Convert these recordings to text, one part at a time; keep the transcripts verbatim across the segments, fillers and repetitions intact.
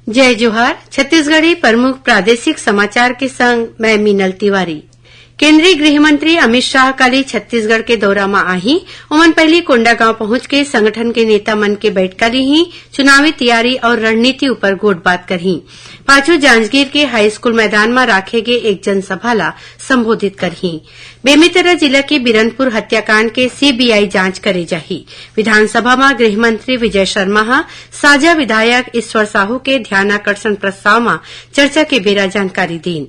जय जोहार। छत्तीसगढ़ी प्रमुख प्रादेशिक समाचार के संग मैं मीनल तिवारी। केंद्रीय गृह मंत्री अमित शाह काली छत्तीसगढ़ के दौरा म आही। ओमन पहिली कोंडागांव पहुंच के संगठन के नेता मन के बैठका लीही, चुनावी तैयारी अउ रणनीति ऊपर गोठबात करही। पाछू जांजगीर के हाई स्कूल मैदान म राखे गे एक जनसभा ला संबोधित करही। बेमेतरा जिला के बिरनपुर हत्याकांड के सीबीआई जांच करे जाही। विधानसभा म गृह मंत्री विजय शर्मा ह साजा विधायक ईश्वर साहू के ध्यानाकर्षण प्रस्ताव म चर्चा के बेरा जानकारी दीन।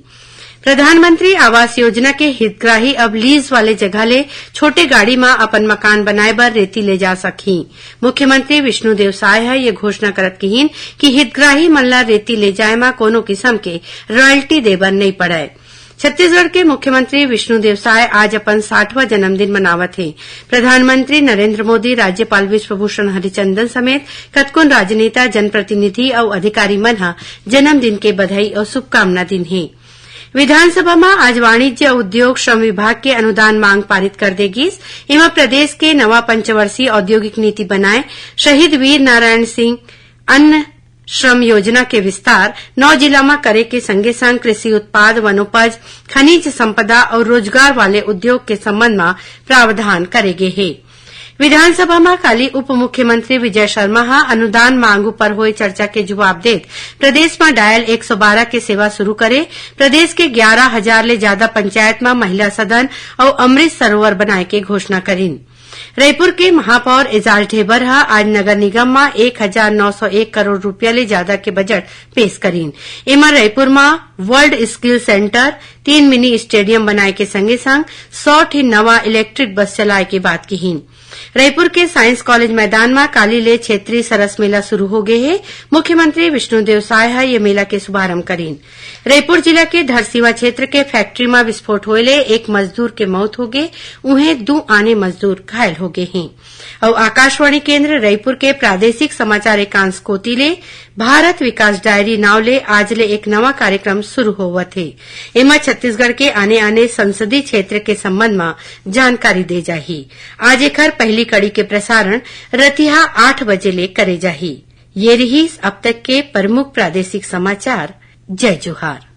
प्रधानमंत्री आवास योजना के हितग्राही अब लीज वाले जगह ले छोटे गाड़ी म अपन मकान बनाए बर रेती ले जा सकही। मुख्यमंत्री विष्णुदेव साय ह ये घोषणा करत किहीन कि हितग्राही मन ला रेती ले जाए म कोनो किसम के रॉयल्टी दे बर नइ पड़य। छत्तीसगढ़ के मुख्यमंत्री विष्णुदेव साय आज अपन साठवां जन्मदिन मनावत हे। प्रधानमंत्री नरेंद्र मोदी, राज्यपाल विश्वभूषण हरिचंदन समेत कतकोन राजनेता, जनप्रतिनिधि अउ अधिकारी मन ह जन्मदिन के बधाई अउ शुभकामना दीन हे। विधानसभा म आज वाणिज्य अउ उद्योग श्रम विभाग के अनुदान मांग पारित कर दे गिस। एमा प्रदेश के नवा पंचवर्षीय औद्योगिक नीति बनाए, शहीद वीर नारायण सिंह अन्न श्रम योजना के विस्तार नौ जिला म करे के संगे संग कृषि उत्पाद, वनोपज, खनिज संपदा अउ रोजगार वाले उद्योग के संबंध म प्रावधान करे गे हे। विधानसभा म काली उप मुख्यमंत्री विजय शर्मा ह अनुदान मांग ऊपर होए चर्चा के जवाब देत प्रदेश म डायल एक सौ बारह के सेवा शुरू करे, प्रदेश के ग्यारह हजार ले ज्यादा पंचायत म महिला सदन अउ अमृत सरोवर बनाए के घोषणा करिन। रईपुर के महापौर एजाज ढेबर ह आज नगर निगम म एक हजार नौ सौ एक करोड़ रूपिया ले जादा के बजट पेश करिन। एमा रईपुर म वर्ल्ड स्किल सेंटर, तीन मिनी स्टेडियम बनाए के संगे संग सौ ठी नवा इलेक्ट्रिक बस चलाए के बात किहीन। रईपुर के साइंस कॉलेज मैदान म काली ले क्षेत्रीय सरस मेला शुरू हो गे हे। मुख्यमंत्री विष्णुदेव साय ह ये मेला के शुभारंभ करिन। रईपुर जिला के धरसीवा क्षेत्र के फैक्ट्री म विस्फोट होए ले एक मजदूर के मौत होगे, उहें दू आने मजदूर घायल होगे हें। अउ आकाशवाणी केंद्र रईपुर के प्रादेशिक समाचार एकांश कोति ले भारत विकास डायरी नांव ले आज ले एक नवा कार्यक्रम शुरू होवत हे। एमा छत्तीसगढ़ के आने-आने संसदीय क्षेत्र के संबंध म जानकारी दे जाही। आज एखर पहली कड़ी के प्रसारण रतिहा आठ बजे ले करे जाही। ये रिहिस अब तक के प्रमुख प्रादेशिक समाचार। जय जोहार।